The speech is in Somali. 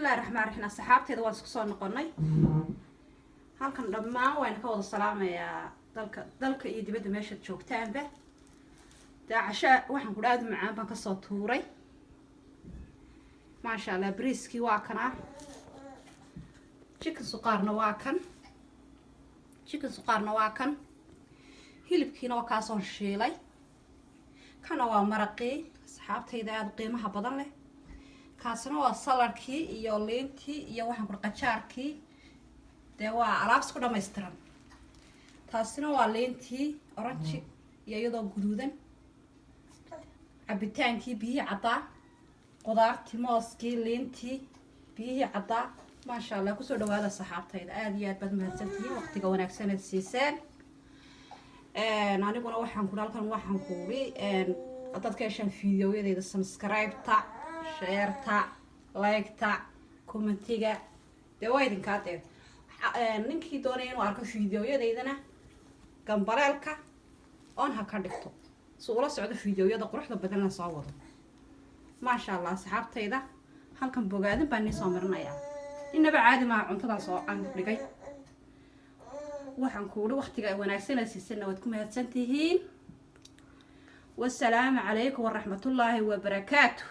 Bismillahi raxmaan raxiim. Asxaabteeda, waan isku soo noqonay. Halkan dhammaan wayna ka wada salaamayaa, dalka iyo dibadda meeshaad joogtaanba. Dee casho waxaan kudha aada u macaan baan kasoo tuuray, maasha Allah. Briiskii waa kanaa, chicken suqaarna waa kan, chicken suqaarna waa kan, hilibkiina waa kaasoo shiilay, kana waa maraqii. Asxaabtayda aada u qiimaha badan leh, kaasina waa saladkii iyo liintii iyo waxaan kuri qajaarkii. Dee waa alaabs ku dhamaystiran. Taasina waa liintii orange iyo iyadoo guduudan, cabitaankii, biyihii caddaa, qudaartii, mooskii, liintii, biyihii caddaa, maasha Allah. Kusoo dhawaada saxaabtayda, aada iyo aad baad mahadsantihiin waqtiga wanaagsan aad siiseen. Aniguna waxaan kuri halkan waxaan kuuri, haddaad ka heshaan videoyadayda, subscribe-ta, share-ta, like-ta, comment-iga, dee waa idinkaa. Dee ninkii doonaya inuu arko videoyadaydana, gambaleelka on ha ka dhigto si ula socdo videoyada quruxda badan la soo wado, maasha Allah. Asxaabtayda, halkan bogaadin baan nii soo marinayaa. Inaba caadi maaha cuntadan soo aan dhigay. Waxaan kuuhi waqtiga wanaagsan aad siisana waad ku mahadsan tihiin. Wasalaamu calaykum waraxmatullaahi wabarakaatu.